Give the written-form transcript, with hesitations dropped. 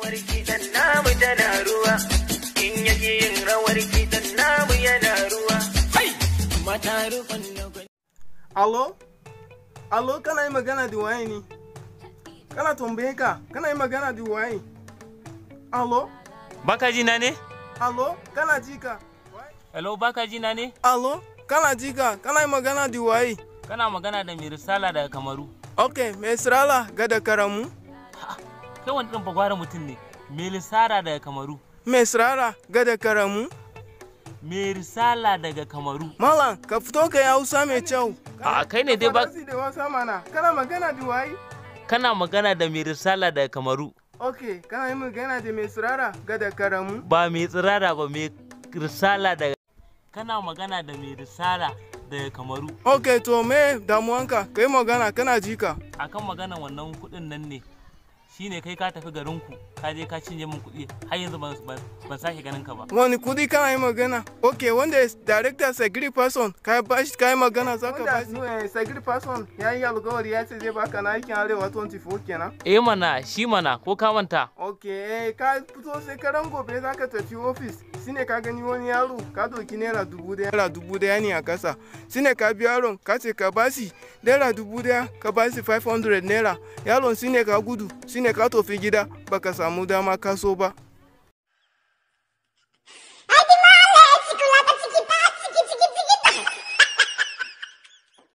Rawar kiɗan namu tana ruwa, in yake yin rawar kiɗan namu yana ruwa. Mata rukun na. Alo? Alo, kana yi magana da waye ne? Kana tambaye ka, kana yi magana da waye? Alo? Baka ji na ne? Alo, kana ji ka? Hello, baka ji na ne? Alo, kana ji ka, kana yi magana da waye? Kana magana da mai risala daga Kamaru. Ok, mai risala gada karamu? Kai wani ɗin bagwara mutum ne. Mai risala daga Kamaru. Mai risala gada karamu? Mai risala daga Kamaru. Malam, ka fito ka yi Hausa mai kyau. A kai ne dai ba. Da wasa mana, kana magana da waye? Kana magana da mai risala daga Kamaru. Ok, kana yi magana da mai tsirara gada karamu? Ba mai tsirara ba, mai risala daga. Kana magana da mai risala daga Kamaru. Ok, to me damuwanka, ka yi magana kana ji ka. Akan maganan wannan kuɗin nan ne. Shine kai ka tafi garinku, ka je ka cinye min kuɗi, har yanzu ban sake ganin ka ba. Wani kuɗi kana yi magana? Ok, wanda director Sagiri Person ka bashi ka yi magana za ka bashi. Wanda Sagiri Person ya yi alkawari ya ce zai baka na aikin Arewa 24 kenan. Eh mana, shi mana, ko ka manta? Ok, ka fito sai karan gobe za ka tafi ofis, shine ka gani wani yaro ka doki ₦1,000. ₦1,000 ne a kasa. Shine ka bi yaron ka ce ka bashi ₦1,000, ka bashi 500 naira. Yaron shine ka gudu, shine ka tafi gida baka samu dama ka so ba.